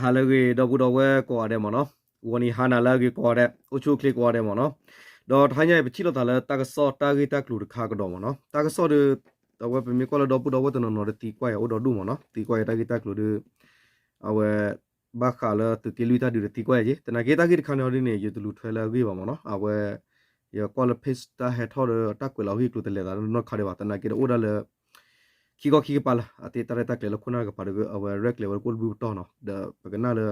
ဟါလၢအဂ့ၤ ဒီပုၢ်ဒီဝဲၢ်ကိးဂၤဒဲးမ့ၢ်နီၤ, ဂီၤနံၤဟါနၤလၢအဂ့ၤကိးဂၤဒဲး အိၣ်ဆူၣ်အိၣ်ချ့ကိးဂၤဒဲးမ့ၢ်နီၤ, ဒီးတဟါညါအံၤ ပထံၣ်လိာ်သးလၢတၢ်ကစီၣ်တၢ်ဂ့ၢ်တၢ်ကျိၤတခါကဒီးမ့ၢ်နီၤ, တၢ်ကစီၣ်ဒီး အဝဲပမ့ၢ်ကွၢ်လၢဒီပုၢ်ဒီဝဲၢ်တနီၤနီၤဒီးသံကွၢ်ယၤအိၣ်ဒီးဒိၣ်မ့ၢ်နီၤ, သံကွၢ်ယၤတၢ်ဂ့ၢ်တၢ်ကျိၤဒီး အဝဲ ဘၣ်ဃးလၢသုးက့လွံၢ်တၢ်ဒုးဒီးသံကွၢ်ယၤက့ၤ, သနာ်က့တၢ်ဂ့ၢ်တခါန့ၣ်အီၤဒ်န့ၣ် ယတလူၤထွဲလၢအဂ့ၢ်ဘၣ်မ့ၢ်နီၤ, အဝဲ ယကွၢ်လၢ page တၢ်ဟဲထီၣ်ဒီးတၢ်ကွဲးလီၤအဂ့ၢ်အကျိၤတလဲၤသးနီတခါဒံးဘၣ်, သနာ်က့ဒီးအိၣ်ဒၣ်လၢ ခံခီခံကပၤလၢ အတၢ်ရဲၣ်တၢ်ကျဲၤလၢခိၣ်နၢ်တကပၤဒီး အဝဲရဲၣ်ကျဲၤဝဲဒၣ်ကိၣ်တဘုပတီၢ်နီၤ, ဒီးပကနၣ်လၢ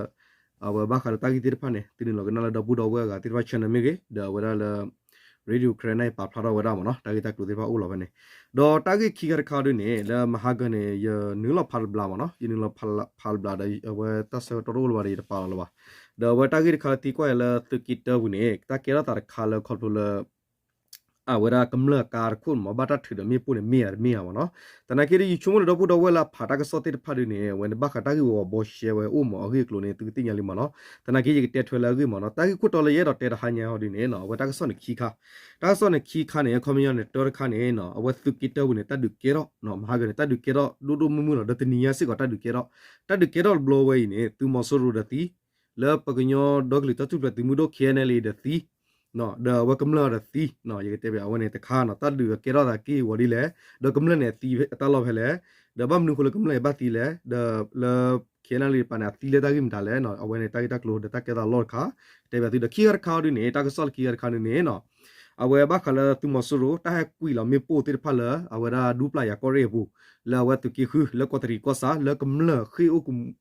အဝဲဘၣ်ဃးလၢတၢ်ဂ့ၢ်သ့ၣ်တဖၣ်န့ၣ် သုနုာ်လီၤကနၣ်လၢဒီပုၢ်ဒီဝဲၢ်အဂၤသ့ၣ်တဖၣ် channel မ့ၢ်ဂ့ၤ, ဒီးအဝဲဒၣ်လၢ Radio Karen န့ၣ် ပာ်ဖျါထီၣ်ဝဲဒၣ်မ့ၢ်နီၤ, တၢ်ဂ့ၢ်တၢ်ကျိၤသ့ၣ်တဖၣ်အိၣ်လီၤဖဲန့ၣ်, ဒီးတၢ်ဂ့ၢ်ခံခါတခါဒ်န့ၣ် လၢမဟါကၢန့ၣ် ယနုာ်လီၤဖးတဘျီမ့ၢ်နီၤ, ယနုာ်လီၤဖးတဘျီဒီး အဝဲတၢ်ဆၢကတီၢ်တအိၣ်လၢၤဘၣ်ဒီး ယတပာ်လီၤလၢၤဘၣ်, ဒီးအဝဲတၢ်ဂ့ၢ်တခါလၢသံကွၢ်ယၤလၢသုးက့တၢပူၤန့ၣ် တၢ်ကဲထီၣ်သးတခါလၢခီဖျိလၢ အဝဲဒၣ်ကမျၢၢ်အကါတခိၣ်မ့ၢ် ဘၣ်တၢ်ထုးဒီးမ့ၣ်ပိၢ်န့ၣ် မ့ၢ်ဧါတမ့ၢ်ဧါမ့ၢ်နီၤ, သနာ်က့ဒီး ယဆိကမိၣ်လၢဒီပုၢ်ဒီဝဲၢ်လၢအဖးတၢ်ကစီၣ်သ့ၣ်တဖၣ်ဒ်န့ၣ် အဝဲန့ၣ်ဘၣ်ဃးတၢ်ဂ့ၢ်ဝီဘီရှဲဝဲအိၣ်မ့ၢ်အဂ့ၢ်အကျိၤန့ၣ် သုကသ့ၣ်ညါလံမ့ၢ်နီၤ, သနာ်က့ယကတဲထွဲလၢအဂ့ၢ်မ့ၢ်နီၤ, တၢ်ဂ့ၢ်ခိၣ်တီလၢယအဲၣ်ဒိးတဲတဟါညါအီၤဒ်န့ၣ် အဝဲတၢ်ကစီၣ်န့ၣ်ခံခါ, တၢ်ကစီၣ်န့ၣ်ခံခါန့ၣ် အခီပညီန့ၣ် တၢတခါန့ၣ် အဝဲသုးက့တၢပူၤန့ၣ် တၢ်ဒုးကဲထီၣ် မဟါကၢန့ၣ် တၢ်ဒုးကဲထီၣ်ဒိၣ်ဒိၣ်မုၢ်မုၢ်လီၤ, ဒီးတနံၤညါစ့ၢ်ကီးတၢ်ဒုးကဲထီၣ်, တၢ်ဒုးကဲထီၣ်တဘျီဝဲအံၤန့ၣ် သုးမီၤစိရိၤဒီးသံ လၢပကညီဒီကလုာ်တၢ်ထူၣ်ဖျဲးသုးမုၢ်ဒိၣ် K N L A ဒီးသံ, ဒီးအဝဲကမျၢၢ်ဒီးသံ, ယကတဲဘၣ်အဝဲန့ၣ်တခါနီၤ, တၢ်ဒုးကဲထီၣ်သးက့ၢ်ဂီၤဒ်လဲၣ်, ဒီးကမျၢၢ်န့ၣ်အသံအတၢ်လီၢ်ဖဲလဲၣ်, ဒီးဘၣ်မနုၤအဃိလၢကမျၢၢ်အဘၣ်သံလဲၣ်, ဒီးလၢ K N L A တကပၤန့ၣ် အသံလၢတၢ်ဂ့ၢ်မတၤလဲၣ်, အဝဲန့ၣ်တၢ်ဂ့ၢ်တၢ်ကျိၤဒီးတၢ်ကဲထီၣ်သးလီၢ်တခါ, တဲဘၣ်သုဒီးခံခါတခါအီၤဒ်န့ၣ် တၢ်ကစီၣ်လၢခံခါတခါန့ၣ်န့ၣ် အဝဲဘၣ်ဃးလၢသုးမီၤစိရိၤ တၢ်ဟဲကွံာ်လီၤမ့ၣ်ပိၢ်သ့ၣ်တဖၣ်လၢ အဝဲဒၣ်ဒူပျၢ်ယၤကီၢ်ရ့ၣ်အပူၤ, လၢအဝဲသုးက့ဃု လၢကီးတရံးကီၢ်ဆၣ် လၢကမျၢၢ်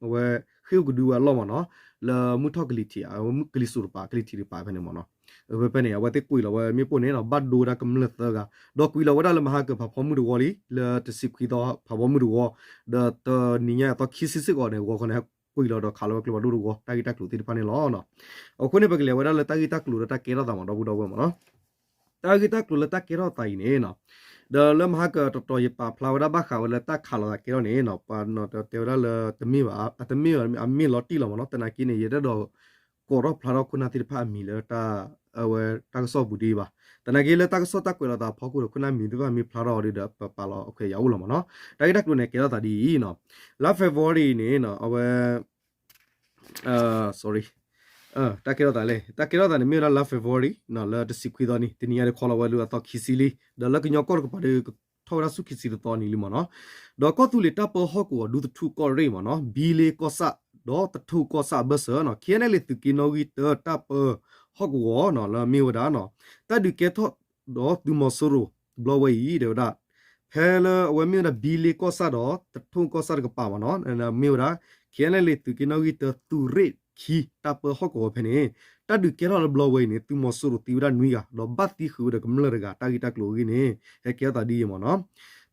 အဝဲဃ့ၢ်အိၣ်ကဒုဝဲအလီၢ်မ့ၢ်နီၤ, လၢမုၢ်ထီၣ်ကလံၤထံး အဝဲမုၢ်ကလံၤစိးတပၤ ကလံၤထံးတပၤဖဲန့ၣ်မ့ၢ်နီၤ, ဖဲဖဲန့ၣ် အဝဲသ့ၣ်ကွံာ်လီၤဝဲမ့ၣ်ပိၢ်န့ၣ်နီၤ ဘၣ်ဒိဝဲဒၣ်ကမျၢၢ်သၢဂၤ, ဒီးကွံာ်လီၤဝဲဒၣ်လၢမဟါကၢၤဖးဖီမုၢ်တဝီလံ လၢတဆံခွံသီဖးဖီမုၢ်တဝီ, ဒီးတနံၤညါအသီခံဆံစ့ၢ်ကီးန့ၣ် ဂီၤခီန့ၣ် ဟဲကွံာ်လီၤဒီးခးလီၤဝဲကျိဖးဒိၣ်တဝီ တၢ်ဂ့ၢ်တၢ်ကျိၤသ့ၣ်တဖၣ်န့ၣ်လီၤ. အဃိန့ၣ် ပကလဲၤဝဲဒၣ်လၢတၢ်ဂ့ၢ်တၢ်ကျိၤလၢတၢ်ကဲထီၣ်သးမ့ၢ်ဒီပုၢ်ဒီဝဲၢ်မ့ၢ်နီၤ, တၢ်ဂ့ၢ်တၢ်ကျိၤလၢတၢ်ကဲထီၣ်သးအံၤန့ၣ်နီၤ, ဒီးလၢမဟါကၢၤတတီၤယပာ်ဖျါဝဲဒၣ်ဘၣ်ဃးဝဲလၢတၢ်ခးလိာ်သးကဲထီၣ်န့ၣ်နီၤ, ပှၤနီၤတဲဝဲဒၣ်လၢတမ့ၢ်ဘၣ်, အတမ့ၢ်ဘၣ် အမ့ၢ်လီၤတံၢ်လီၤမ့ၢ်နီၤ, သနာ်က့န့ၣ် ယတအဲၣ်ဒိး ကိးထီၣ်ဖျါထီၣ်ခိၣ်နၢ်သ့ၣ်တဖၣ်အမံၤလၢတၢ် အဝဲတၢ်ကစီၣ်ပူၤဒ်အံၤဘၣ်. သနာ်က့လၢတၢ်ကစီၣ်တၢ်ကွဲးလိာ်သးအဖီခိၣ်ဒီး ခိၣ်နၢ်မံၤသ့ၣ်တဖၣ်မ့ၢ်ဖျါထီၣ်အီၤဒီး ပပာ်လီၤအခွဲးယာ်အိၣ်လီၤမ့ၢ်နီၤ. တၢ်ဂ့ၢ်တၢ်ကျိၤန့ၣ် ကဲထီၣ်သးဒ်အံၤနီၤ, လါ February န့ၣ်နီၤ အဝဲ sorry, တၢ်ကဲထီၣ်သးလဲၣ်, တၢ်ကဲထီၣ်သးန့ၣ်မ့ၢ်ဝဲဒၣ်လါ February နီၤ လၢတဆံခွံသီနံၤ တနံၤညါဒီးခီလီၤဝဲလၢအသီခံဆံလံ, ဒီးလၢကညီကီၢ်တကပၤဒီး ထီၣ်ဝဲဒၣ်ဆူခံဆံတသီနံၤလံမ့ၢ်နီၤ. ဒီးကီၢ်သူလ့ၤတၢ်ပၢဟီၣ်ကဝီၤဒူသထူၣ်ကီၢ်ရ့ၣ်မ့ၢ်နီၤ ဘံလ့ကီၢ်ဆၣ် ဒီးသထူၣ်ကီၢ်ဆၣ်အဘၢၣ်စၢၤနီၤ KNLA သုးက့နီၣ်ဂံၢ်တၢတၢ်ပၢဟီၣ်ကဝီၤနီၤ လၢအမ့ၢ်ဝဲဒၣ်နီၤ တၢ်ဒုးကဲထီၣ်ဒီးသုးမီၤစိရိၤတဘျီဝဲအံၤ တဲဝဲဒၣ် ဖဲလၢအဝဲမ့ၢ်ဝဲဒၣ်ဘံလ့ကီၢ်ဆၣ်ဒီးသထူၣ်ကီၢ်ဆၣ်တကပၤမ့ၢ်နီၤ မ့ၢ်ဝဲဒၣ် KNLA သုးက့နီၣ်ဂံၢ်တၢသုးရ့ၣ်ခံ တၢ်ပၢဟီၣ်ကဝီၤဖဲန့ၣ် တၢ်ဒုးကဲထီၣ်လၢဘျီဝဲအံၤန့ၣ် သုးမီၤစိရိၤသံဝဲဒၣ်နွံဂၤ ဒီးဘၣ်သံဃုာ်ဝဲဒီးကမျၢၢ်တဂၤ တၢ်ဂ့ၢ်တၢ်ကျိၤအဂ့ၢ်န့ၣ် ဟဲကဲထီၣ်သးဒ်အံၤမ့ၢ်နီၤ.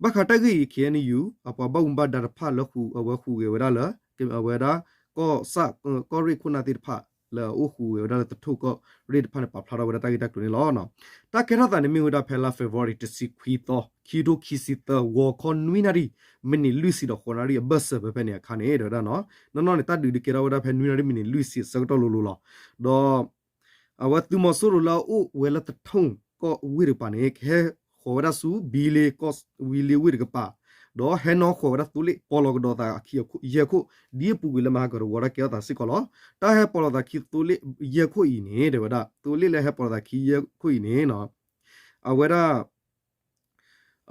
ဘၣ်ဃးတၢ်ဂ့ၢ်အံၤ KNU အပှၤဘၣ်မူဘၣ်ဒါတဖၣ်လၢဃုာ် အဝဲဃုာ်ဂဲၤဝဲဒၣ်လၢ အဝဲဒၣ် ကီၢ်ဆၣ် ကီၢ်ရ့ၣ်ခိၣ်နၢ်သ့ၣ်တဖၣ် လၢအအိၣ်ဃုာ်ဂဲၤဝဲဒၣ်လၢသထူၣ်ကီၢ်ရ့ၣ်တဖၣ်န့ၣ် ပာ်ဖျါထီၣ်ဝဲဒၣ်တၢ်ဂ့ၢ်တၢ်ကျိၤန့ၣ်လီၤ. တၢ်ကဲထီၣ်သးန့ၣ်မ့ၢ်ဝဲဒၣ်ဖဲလါ February တဆံခွံသီ ခံထိခံဆံသၢ ဂီၤခီနွံနၣ်ရံၣ် မံးနံးလွံၢ်ဆံဒီးဃိးနၣ်ရံၣ်အဘၢၣ်စၢၤဖဲဖဲန့ၣ်အခါန့ၣ် တဲဝဲဒၣ်နီၤ နီၢ်နီၢ်န့ၣ် တၢ်ဒုးဒုးကဲထီၣ်ဝဲဒၣ်ဖဲနွံနၣ်ရံၣ်မံးနံးလွံၢ်ဆံအဆၢကတီၢ်လိၤလိၤလီၤ. ဒီး အဝဲသုးမီၤစိရိၤလၢအအိၣ်ဝဲလၢသထူၣ်ကီၢ်ဝ့ၢ်တကပၤန့ၣ် ကဟဲဃီၤဝဲဒၣ်ဆူ ဘံလ့ကီၢ် ဝံၤလ့ဝ့ၢ်တကပၤ ဒီးဟဲနီၣ်ဃီၤဝဲဒၣ်သိလ့ၣ် ပီးလီၤကဒီးသးအခံယဲၢ်ခိၣ် ဒ်အပူၤကွံာ်လၢမဟါကၢၤတဝီတၢ်ကဲထီၣ်သးစ့ၢ်ကီးလီၤ. တၢ်ဟဲပီးလီၤသးခံသိလ့ၣ်ယဲၢ်ခိၣ်အံၤန့ၣ် တဲဝဲဒၣ် သိလ့ၣ်လၢဟဲပီးလီၤသးခံယဲၢ်ခိၣ်အံၤန့ၣ် အဝဲဒၣ်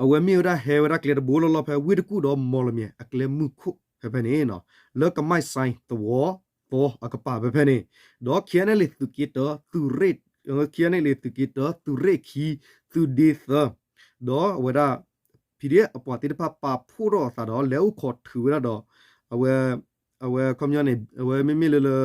အဝဲမ့ၢ်ဝဲဒၣ်ဟဲဝဲဒၣ်ကျဲတဘိလီၤလီၤဖဲဝ့ၢ်တကူၣ်ဒီးမီၣ်လမၠဲၤအကျဲမုၢ်ခိၣ်ဖဲဖဲန့ၣ် လၢကမၣ်စဲသဝီသီအကပၤဖဲဖဲန့ၣ် ဒီး KNLA သုးက့တၢ သုးရ့ၣ် KNLA သုးက့တၢ သုးရ့ၣ်ခံ သုးဒ့သၢ ဒီးအဝဲဒၣ် PDF အပှၤသ့ၣ်တဖၣ်ပာ်ဖှိၣ်ထီၣ်အသးဒီး လဲၤအိၣ်ခိးထုးဝဲဒၣ်ဒီး အဝဲ အဝဲခီပညီန့ၣ် အဝဲမ့မ့ၢ်လၢလၢ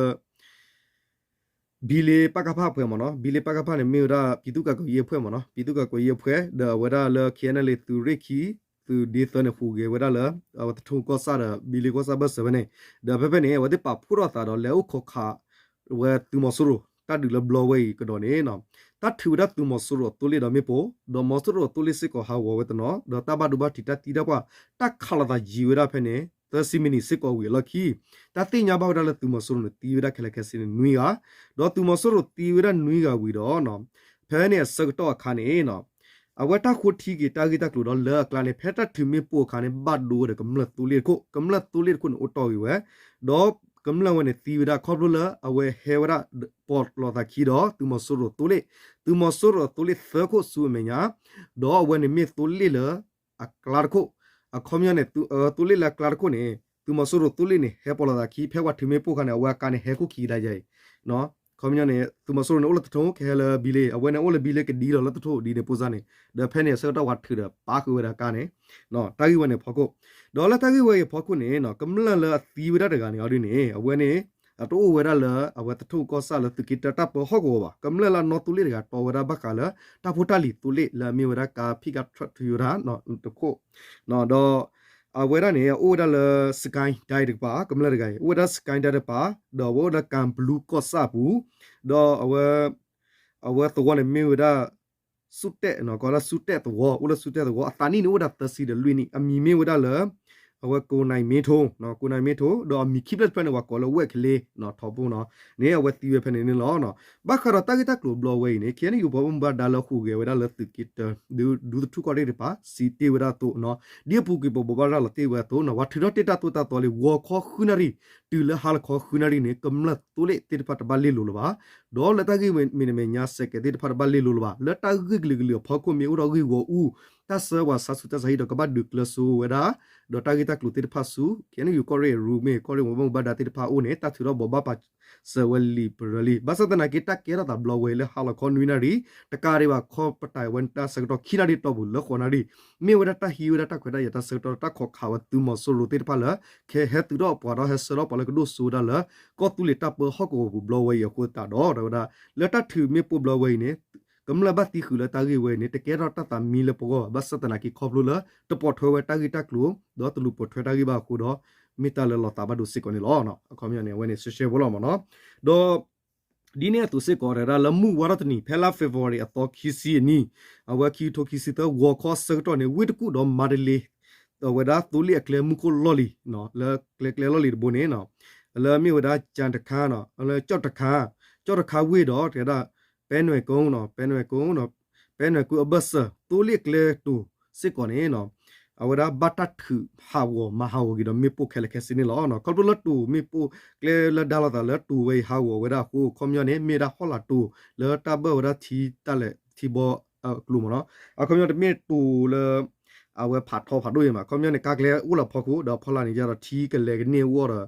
ဘံလ့ ပကဖ အဖှဲမ့ၢ်နီၤ ဘံလ့ ပကဖ န့ၣ် မ့ၢ်ဝဲဒၣ် ပြည်သူ့ကာကွယ်ရေးအဖွဲ့မ့ၢ်နီၤ ပြည်သူ့ကာကွယ်ရေးအဖွဲ့ ဒီးအဝဲဒၣ်လၢ KNLA သုးရ့ၣ်ခံ သုးဒ့သၢန့ၣ် ဟူးဂဲၤဝဲဒၣ်လၢ အဝဲသထူၣ်ကီၢ်ဆၣ်ဒီး ဘံလ့ကီၢ်ဆၣ်ဘၢၣ်စၢၤဖဲန့ၣ် ဒီးဖဲဖဲန့ၣ် အဝဲသ့ၣ်ပာ်ဖှိၣ်ထီၣ်အသးဒီး လဲၤအိၣ်ခိးခး ဝဲသုးမီၤစိရိၤ တၢ်ဒုးလၢဘျီဝဲအံၤကဒီးန့ၣ် တၢ်ထုးဝဲဒၣ်သုးမီၤစိရိၤအသိလ့ၣ်ဒီးမ့ၣ်ပိၢ် ဒီးမီၤစိရိၤအသိလ့ၣ်စ့ၢ်ကီးဟးဂီၤဝဲတနီၤ ဒီးတၢ်ဘၣ်ဒိဘၣ်ထံးတၢ်သံတၢ်ပှၢ် တၢ်ခးလိာ်သးယံၤဝဲဒၣ်ဖဲန့ၣ် သၢဆံမံးနံးစ့ၢ်ကီးဝံၤအလီၢ်ခံ တၢ်သ့ၣ်ညါဘၣ်ဝဲဒၣ်လၢသုးမီၤစိရိၤန့ၣ် သံဝဲဒၣ်ခဲလၢာ်ခဲဆ့န့ၣ်နွံဂၤ ဒီးသုးမီၤစိရိၤသံဝဲဒၣ်နွံဂၤဝံၤဒီး ဖဲန့ၣ်အဆၢကတီၢ်အခါန့ၣ် အဝဲတၢ်ဃိထံက့ၤတၢ်ဂ့ၢ်တၢ်ကျိၤဒီးလၢအကျါန့ၣ် ဖဲတၢ်ထုးမ့ၣ်ပိၢ်အခါန့ၣ် ဘၣ်ဒိဝဲဒီးကမျၢၢ်သိလ့ၣ်တခိၣ် ကမျၢၢ်သိလ့ၣ်တခိၣ်န့ၣ်အိၣ်တီၢ်ဂ့ၤဝဲ ဒီး ကမျၢၢ်ဝဲန့ၣ်သံဝဲဒၣ် ခီဖျိလၢအဝဲဟဲဝဲဒၣ် ပိာ်လီၤသးခံဒီး သုးမီၤစိရိၤသိလ့ၣ်, သုးမီၤစိရိၤသိလ့ၣ်သၢခိၣ်ဆူအမဲာ်ညါ, ဒီးအဝဲန့ၣ်မ့ၢ်သိလ့ၣ်လၢ အကျါတခိၣ်, အခီပညီန့ၣ် သိလ့ၣ်လၢအကျါတခိၣ်န့ၣ် သုးမီၤစိရိၤသိလ့ၣ်န့ၣ် ဟဲပိာ်လီၤသးခံ ဖဲပှၤထုးမ့ၣ်ပိၢ်အခါန့ၣ် အဝဲအကါန့ၣ်ဟဲခိၣ်ခံကဒါယၤအံၤ, ခီပညီန့ၣ် သုးမီၤစိရိၤန့ၣ်အိၣ်လၢတထိ ကဟဲလၢဘံလ့ၣ်, အဝဲန့ၣ်အိၣ်လၢဘံလ့ၣ်ကဒံလီၤလၢတထိဒ်န့ၣ် ပိစါန့ၣ်, ဒီးဖဲန့ၣ်အဆၢကတီၢ်ပှၤထုးဒီးပာ်ဃုာ်ဝဲဒၣ်အကါန့ၣ်, တၢ်ဂ့ၢ်ဝဲန့ၣ်အဖီခိၣ်, ဒီးလၢတၢ်ဂ့ၢ်ဝဲအံၤအဖီခိၣ်န့ၣ် ကမျၢၢ်လၢအသံဝဲဒၣ်တဂၤန့ၣ်အီၤဒ်န့ၣ် အဝဲန့ၣ် အတအိၣ်ဝဲဒၣ်လၢအဝဲသထူၣ်ကီၢ်ဆၣ်လၢသုးက့တၢတၢ်ပၢဟီၣ်ကဝီၤဘၣ်. ကမျၢၢ်လၢအနီၢ်သိလ့ၣ်တဂၤတီဝဲဒၣ်ဘၣ်ဃးလၢ တၢ်ဖိတၢ်လံၤသိလ့ၣ်လၢအမ့ၢ်ဝဲဒၣ်ကါ pickup truck Toyota တခိၣ်, ဒီးအဝဲဒၣ်န့ၣ် အအိၣ်ဝဲဒၣ်လၢ Skydive တကပၤ ကမျၢၢ်တဂၤအံၤ အိၣ်ဝဲဒၣ် Skydive တကပၤ, ဒီးအဝဲအိၣ်လၢကၣ်ဘလူးကီၢ်ဆၣ်အပူၤ, ဒီးအဝဲ အဝဲသဝီန့ၣ်မ့ၢ်ဝဲဒၣ် စူတဲၣ် ကိးဝဲဒၣ်စူတဲၣ်သဝီ, အိၣ်လၢစူတဲၣ်သဝီ, အသးနံၣ်န့ၣ်အိၣ်ဝဲဒၣ်သၢဆံဒီးလွံၢ်နံၣ်, အမံၤမ့ၢ်ဝဲဒၣ်လၢ အဝဲကိးနၢ်မ့ထိ, ကိးနၢ်မ့ထိ, ဒီးအမံၤခံဖျၢၣ်တဖျၢၣ်န့ၣ် ပှၤကိးလၢဝဲၢ်ကလ့ ထီဘိန့ၣ် အဝဲသံဝဲဖဲန့ၣ်န့ၣ်လီၤ. ဘၣ်ဃးဒီးတၢ်ဂ့ၢ်တၢ်ကျိၤဘျီဝဲအံၤန့ၣ် KNU ပှၤဘၣ်မူဘၣ်ဒါလၢဟူးဂဲၤဝဲဒၣ်လၢသုးက့တၢ ဒူသထူၣ်ကီၢ်ရ့ၣ်တကပၤ စံးတ့ၢ်ဝဲဒၣ်အသိး, ဒ်အပူၤကွံာ်ပဘိးဘၣ်ရၤလီၤတ့ၢ်ဝဲအသိး ပှၤထုးထီၣ်တ့ၢ်တၢ်သိၣ်တၢ်သီလံ ဂီၤခီဃုနၣ်ရံၣ် တုၤလၢဟါလီၤခီဃုနၣ်ရံၣ်န့ၣ် ကမျၢၢ်သိလ့ၣ်သ့ၣ်တဖၣ်တဘၣ်လဲလိာ်လၢၤဘၣ်. ဒီးလၢတၢ်ဂ့ၢ်မံၤတမဲာ်ညါ စဲးကဲးသ့ၣ်တဖၣ်တဘၣ်လဲလိာ်လၢၤဘၣ်. လၢတၢ်ဂ့ၢ်ကလုာ်ကလုာ်အဖီခိၣ်မ့ၢ်အိၣ်ထီၣ်ဂ့ၢ်ဂီၢ်အူ, တၢ်ဆှၢပှၤဆါဆူးတၢ်ဆါဟံၣ်ဒီးကဘၣ်ဒုးကျဲးစၢးဝဲဒၣ်, ဒီးတၢ်ဂ့ၢ်တၢ်ကျိၤသ့ၣ်တဖၣ်ဆူ KNU ကီၢ်ရ့ၣ်အရူမ့ၢ် ကီၢ်ရ့ၣ်ပှၤဘၣ်မူဘၣ်ဒါသ့ၣ်တဖၣ်အအိၣ်န့ၣ် တၢ်ထုးထီၣ်ဘိးဘၣ်ပာ်စၢၤဝဲလံာ်ပရၢလံ. ဘၣ်ဆၣ်သနာ်က့ တၢ်ကဲထီၣ်သးဘျီဝဲအံၤလၢဟါလီၤခီနွံနၣ်ရံၣ် တကးဒံးဘၣ် ခီပတာ်ဝဲတၢ်ဆၢကတီၢ်ခံနၣ်ရံၣ်တီၢ်ပူၤလၢဃိးနၣ်ရံၣ် မ့ၢ်ဝဲဒၣ်တၢ်ဟံးဝဲဒၣ်တၢ်ခွဲးတၢ်ယာ်တၢ်ဆၢကတီၢ် တၢ်ခိးခးဝဲသုးမီၤစိရိၤသ့ၣ်တဖၣ်လၢ ကဟဲသုးထီၣ်ပှၤဒီးဟဲဆှၢထီၣ်ပှၤလၢကဒိၣ်စိဝဲဒၣ်လၢ ကီၢ်သူလ့ၤတၢ်ပၢဟီၣ်ကဝီၤပူၤဘျီဝဲအံၤအဃိသတးဒီး တဲဝဲဒၣ် လၢတၢ်ထုးမ့ၣ်ပိၢ်ဘျီဝဲအံၤန့ၣ် ကမျၢၢ်ဘၣ်သံဃုာ်လၢတၢ်ဂ့ၢ်ဝဲအံၤန့ၣ် တကဲထီၣ်တၢ်သးမံလၢပဂီၢ်ဘၣ်. ဘၣ်ဆၣ်သနာ်က့ခီဖျိလၢ တပိာ်ထွဲဝဲတၢ်ဂ့ၢ်တၢ်ကျိၤ ဒီးတလူၤပိာ်ထွဲတၢ်ဂ့ၢ်ဘၣ်အဃိဒီး မ့ၢ်တၢ်လၢလီၤသးဘၣ်ဒိစ့ၢ်ကီးန့ၣ်လီၤ. အခီပညီန့ၣ် အဝဲန့ၣ် ရှဲရှဲဖိလီၤမ့ၢ်နီၤ. ဒီး ဒ်န့ၣ်အသိးစ့ၢ်ကီး တဲဝဲဒၣ်လၢမုၢ်ဝါထီၣ်တနံၤ ဖဲလါ February အသီခံဆံအနံၤ အဝဲခံကထိခံဆံသၢ ဂီၤခီအဆၢကတီၢ်န့ၣ် ဝ့ၢ်တကူၣ်ဒီးမါတလ့ အဝဲဒၣ်သိလ့ၣ်အကျဲမုၢ်ခိၣ်လီၢ်လံၤ လၢကျဲကျဲလီၢ်လံၤတဘိန့ၣ် လၢမ့ၢ်ဝဲဒၣ် ကၠၣ်တခါ လၢကၠီၣ်တခါ ကၠီၣ်တခါဝ့ၢ်ဒီး တဲဝဲဒၣ် ပဲနွဲၣ်ကိ ပဲနွဲၣ်ကိ ပဲနွဲၣ်ကိအဘၢၣ်စၢၤ သိလ့ၣ်ကျဲတိၤစ့ၢ်ကီးန့ၣ် အဝဲဒၣ်ဘၣ်တၢ်ထုးဟးဂီၤမၤဟးဂီၤက့ၤဒီးမ့ၣ်ပိၢ်ခဲလၢာ်ခဲဆ့န့ၣ်လီၤ. ခီဖျိလၢတိၤမ့ၣ်ပိၢ်ကျဲလၢဒါလိာ်သးလၢတိၤဝဲအံၤဟးဂီၤဝဲဒၣ်အဃိ အခီပညီန့ၣ် မ့ၢ်ဝဲဒၣ်ဟီၣ်လာ်တိၤ လၢတၢ်ဘၢၣ်ဝဲဒၣ်ထံတၢ်လဲၤထံဘီအကျိၤမ့ၢ်နီၤ. အခီပညီတမ့ၢ်တိၤလၢ အဝဲဖးထီဖးဒိၣ်အံၤမး အခီပညီန့ၣ် ကါကျဲအိၣ်လၢအဖီခိၣ် ဒီးအဖီလာ်န့ၣ် ယါဒီးထံကလဲၤကန့ၢ်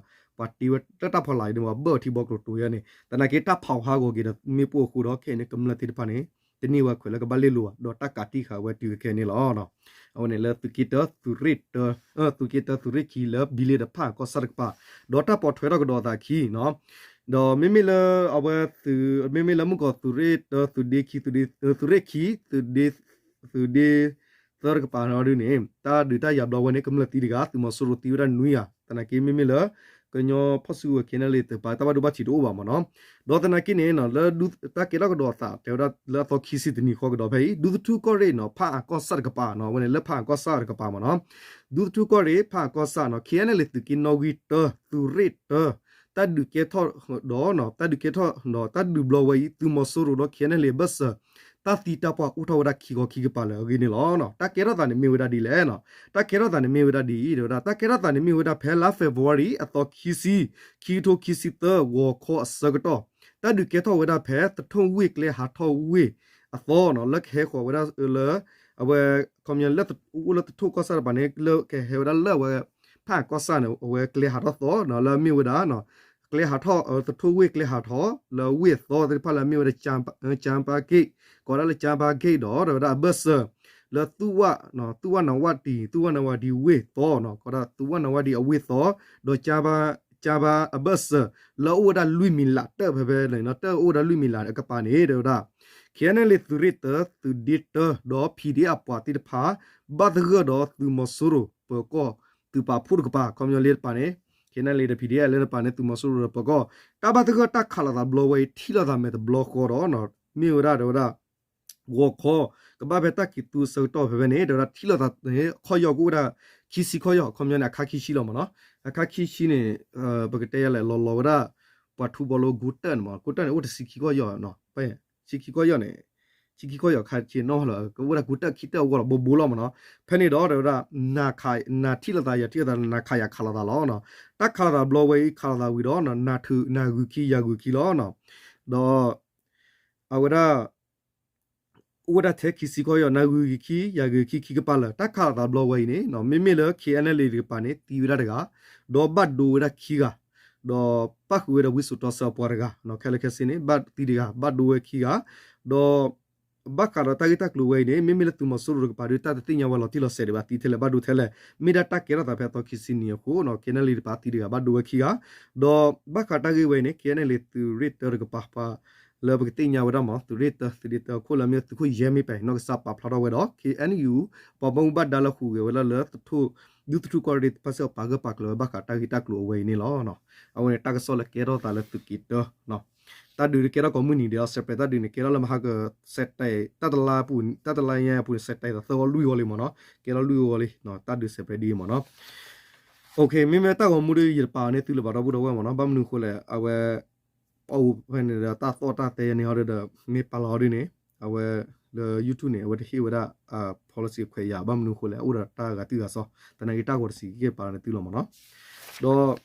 အဂီၢ်ဒီး ပှၤတ့ဝဲလၢတၢ်ဖီလာ်အံၤန့ၣ် ပှၤဘၢၣ်အီၤထံဘီကျိၤတိၤယါန့ၣ် သနာ်က့တၢ်ဖးဟးဂီၤက့ၤဒီးမ့ၣ်ပိၢ်အဃိဒီး ခဲအံၤန့ၣ် ကမျၢၢ်သ့ၣ်တဖၣ်န့ၣ် တန့ၢ်ဝဲခွဲးလၢကဘၣ်လဲလိာ်ဘၣ် ဒီးတၢ်ကးတံာ်ဃာ်ဝဲတုၤခဲအံၤန့ၣ်လီၤ. အဝဲန့ၣ်လၢသုးက့တၢ သုးရ့ၣ်တၢ သုးက့တၢ သုးရ့ၣ်ခံလၢဘံလ့ၣ်ဒီးဖၣ်အၣ်ကီၢ်ဆၣ်တကပၤ ဒီးတၢ်ပိာ်ထွဲထီၣ်ကဒီးအသးခံနီၤ. ဒီးမ့မ့ၢ်လၢအဝဲသုး မ့မ့ၢ်လၢမုၢ်ကီၢ်သုးရ့ၣ်တၢ သုးဒ့ခံ သုးရ့ၣ်ခံ သုးဒ့ သုးဒ့သၢတကပၤန့ၣ်ဒ်န့ၣ် တၢ်ဒုးတၢ်ယၤဘျီဝဲန့ၣ် ကမျၢၢ်သံတဂၤ သုးမီၤစိရိၤသံဝဲဒၣ်နွံဂၤ သနာ်က့မ့မ့ၢ်လၢ ကညီဖီၣ်စုကဝဲၤ ခဲနလ့ၣ် တကပၤ တၢ်ဘၣ်ဒိဘၣ်ထံးတအိၣ်ဘၣ်မ့ၢ်နီၤ. ဒီးသနာ်က့န့ၣ် လၢတၢ်ကဲထီၣ်ကဒီးအသး တဲဝဲဒၣ်လၢအသီခံဆံတနံၤဃီကဒီးဖဲအံၤ ဒူသထူကီၢ်ရ့ၣ်နီၤ ဖၣ်အၣ်ကီၢ်ဆၣ်တကပၤနီၤ အဝဲန့ၣ်လၢဖၣ်အၣ်ကီၢ်ဆၣ်တကပၤမ့ၢ်နီၤ. ဒူသထူကီၢ်ရ့ၣ် ဖၣ်အၣ်ကီၢ်ဆၣ်နီၤ ခဲနလ့ၣ် သုးက့နီၣ်ဂံၢ်တၢ သုးရ့ၣ်တၢ တၢ်ဒုးကဲထီၣ်ဒီး တၢ်ဒုးကဲထီၣ်ဒီး တၢ်ဒုးဘျီဝဲအံၤ သုးမီၤစိရိၤဒီး ခဲနလ့ၣ် အဘၢၣ်စၢၤ တၢ်သံတၢ်ပှၢ်အိၣ်ထီၣ်ဝဲဒၣ်ခံခီခံကပၤလၢအဂ့ၢ်န့ၣ်လီၤ. တၢ်ကဲထီၣ်သးန့ၣ်မ့ၢ်ဝဲဒၣ်ဒ်လဲၣ်. တၢ်ကဲထီၣ်သးန့ၣ်မ့ၢ်ဝဲဒၣ်ဒ်အံၤ တဲဝဲဒၣ် တၢ်ကဲထီၣ်သးန့ၣ်မ့ၢ်ဝဲဒၣ်ဖဲလါ February အသီခံဆံ ခံကထိခံဆံသၢ ဂီၤခီအဆၢကတီၢ် တၢ်ဒုးကဲထီၣ်ဝဲဒၣ်ဖဲ သထူၣ်ဝ့ၢ်ကျဲဟးထီၣ်ဝ့ၢ်အသီနီၤ လၢကဟဲဃီၤဝဲဒၣ်လၢ အဝဲ ခီပညီလၢအိၣ်လၢသထူၣ်ကီၢ်ဆၣ်တကပၤန့ၣ် လၢကဟဲဝဲဒၣ်လၢအဝဲ ဖၣ်အၣ်ကီၢ်ဆၣ်န့ၣ် အဝဲကျဲဟးထီၣ်သီနီၤ လၢအမ့ၢ်ဝဲဒၣ် ကျဲဟးထီၣ် သထူၣ်ဝ့ၢ်ကျဲဟးထီၣ် လၢဝ့ၢ်အသီသ့ၣ်တဖၣ်လၢအမ့ၢ်ဝဲဒၣ် ကၠါပါက့ၣ် ကိးဒၣ်လၢကၠါပါက့ၣ်ဒီး တဲဝဲဒၣ်အဘၢၣ်စၢၤ လၢ သုးဝၣ်နဝၣ်တံၢ် သုးဝၣ်နဝၣ်တံၢ်ဝ့ၢ်သီနီၤ ကိးဒၣ်သုးဝၣ်နဝၣ်တံၢ်အဝ့ၢ်သီ ဒီး ကၠါပါအဘၢၣ်စၢၤ လၢအအိၣ်ဝဲဒၣ်လွံၢ်မံၤလး တၢၣ်ဖဲဖဲန့ၣ် တၢၣ်အိၣ်ဝဲဒၣ်လွံၢ်မံၤလးအကပၤန့ၣ် တဲဝဲဒၣ် ခဲနလ့ၣ် သုးရ့ၣ်တၢ သုးဒ့တၢ ဒီး ဖံးဒ့ၣ်အပှၤသ့ၣ်တဖၣ် ဘၣ်သဂၢၢ်ဒီးသုးမီၤစိရိၤပၢၤကီၢ် သုးပာ်ဖှိၣ်တကပၤ ခီပညီလၢတပၤန့ၣ် ခဲနလ့ၣ်ဒီး ဖံးဒ့ၣ် လၢတပၤန့ၣ် သုးမီၤစိရိၤဒီးပၢၤကီၢ် တၢ်ဘၣ်သဂၢၢ်တၢ်ခးလိာ်သးဘျီဝဲအံၤ ထံၣ်လိာ်သးမဲာ်တဘျီဃီဒီး မ့ၢ်ဝဲဒၣ် တဲဝဲဒၣ် ဂီၤခီ ကဘၣ်ဖဲတၢ်က့ၤသူအဆၢကတီၢ်ဖဲဖဲန့ၣ် တဲဝဲဒၣ်ထံၣ်လိာ်သးန့ၣ် ခီၣ်ယီၢ်ကအိၣ်ဝဲဒၣ် ခံဆံခီၣ်ယီၢ် ခီပညီန့ၣ် အခါခံဆံလီၤမ့ၢ်နီၤ အခါခံဆံန့ၣ် ပကတဲယၤလဲၣ် လီၤလီၤဝဲဒၣ် ပှၤထူဘီလိကိတၢၣ်န့ၣ်မ့ၢ် ကိတၢၣ်န့ၣ် အိၣ်တဆံခံခီၣ်ယီၢ်နီၤ ဆံခံခီၣ်ယီၢ်န့ၣ် ထံခံခီၣ်ယီၣ်ခါဆ့ၣ်နီၤလီၤ ကအိၣ်ဝဲဒၣ်ကူတၢၣ်ခံတၢၣ်အဂီၢ်လီၤ ဘိဘိလီၤမ့ၢ်နီၤ. ဖဲန့ၣ်ဒီးတဲဝဲဒၣ် နၤထံၣ်လိာ်သး ယၤထံၣ်လိာ်သး နၤခးယၤခးလိာ်သးလီၤ. တၢ်ခးလိာ်သးဘျီဝဲအံၤ ခးလိာ်သးဝံၤဒီး နၤထုး နၤဂုာ်ခံ ယၤဂုာ်ခံလီၤ. ဒီး အဝဲဒၣ် အိၣ်ဝဲဒၣ်ထဲခံဆံခီၣ်ယီၣ် နၤဂုာ်ခံ ယၤဂုာ်ခံ ခံကပၤလၢာ် တၢ်ခးလိာ်သးဘျီဝဲအံၤန့ၣ် မ့မ့ၢ်လၢ KNLA တကပၤန့ၣ် သံဝဲဒၣ်တဂၤ ဒီးဘၣ်ဒိဝဲဒၣ်ခံဂၤ ဒီးပၣ်ဃုာ်ဝဲဒီးဝံစိာ်တီဆၢအပှၤတဂၤ ခဲလၢာ်ခဲဆ့န့ၣ် ဘၣ်သံတဂၤ ဘၣ်ဒိဝဲခံဂၤ ဒီး ဘၣ်ဃးဒီးတၢ်ဂ့ၢ်တၢ်ကျိၤဝဲအံၤန့ၣ် မ့မ့ၢ်လၢသုးမီၤစိရိၤတကပၤဒီး တၢ်တသ့ၣ်ညါဝဲလီၤတံၢ်လီၤဆဲးဒံးဘၣ် သံထဲလဲၣ်ဘၣ်ဒိထဲလဲၣ် မ့ၢ်ဒၣ်တၢ်ကဲထီၣ်သးဖဲအသီခံဆံနံၤအဃိ KNLA တကပၤသံတဂၤ ဘၣ်ဒိဝဲခံဂၤ ဒီးဘၣ်ဃးတၢ်ဂ့ၢ်ဝဲအံၤန့ၣ် KNLA သုးရ့ၣ်တၢတကပၤ ပှၤလၢပကသ့ၣ်ညါဝဲဒၣ်မ့ၢ် သုးရ့ၣ်တၢ သုးရ့ၣ်တၢခိၣ်လၢမ့ၢ်သုးခိၣ်ယဲၢ်မ့ၢ်ပှၤနီၢ်ကစၢ်ပာ်ဖျါထီၣ်ဝဲဒီး KNU ပှၤဘၣ်မူဘၣ်ဒါလၢဟူးဂဲၤဝဲဒၣ်လၢ ဒူသထူၣ်ကီၢ်ရ့ၣ်တဖၣ်စ့ၢ်ကီး ပာ်ဂၢၢ်ပာ်ကျၢၤဝဲဘၣ်ဃးတၢ်ဂ့ၢ်တၢ်ကျိၤအဝဲအံၤန့ၣ်လီၤ. အဝဲန့ၣ်တၢ်ကစီၣ်လၢကဲထီၣ်သးလၢသုးက့တၢ တၢ်ဒုးကဲထီၣ်ကိးမုၢ်နံၤဒီး စဲးပြဲးတၢ်ဒုးန့ၣ် ကဲထီၣ်လၢမဟါက စဲးတဲး တၢ်တလါပူၤ တၢ်တလါညါအပူၤန့ၣ် စဲးတဲးသးသၢဝီလွံၢ်ဝီလံမ့ၢ်နီၤ ကဲထီၣ်လွံၢ်ဝီလံ တၢ်ဒုးစဲးပြဲးဒ်အံၤမ့ၢ်နီၤ. မ့မ့ၢ်တၢ်ဂီၤမူဒီး ယတပာ်န့ၢ်သုလၢၤဘၣ်ဒီပုၢ်ဒီဝဲၢ်မ့ၢ်နီၤ ဘၣ်မနုၤအဃိလဲၣ် အဝဲ ပအိၣ်ဖဲန့ၣ်ဒီး တၢ်သီၣ်တၢ်တဲယၤန့ၣ်ဟီဒီး မ့ၢ်ပာ်လီၤဟီဒ်န့ၣ် အဝဲ လၢ YouTube န့ၣ် အဝဲတဟ့ၣ်ဝဲဒၣ် policy ခွဲးယာ် ဘၣ်မနုၤအဃိလဲၣ် အိၣ်ဒီးတၢ်ဂၤတုၤဂၤစီ သနာ်က့တၢ်ဂီၤတဆံးက့ၤပာ်လီၤန့ၢ်သုလီၤမ့ၢ်နီၤ. ဒီး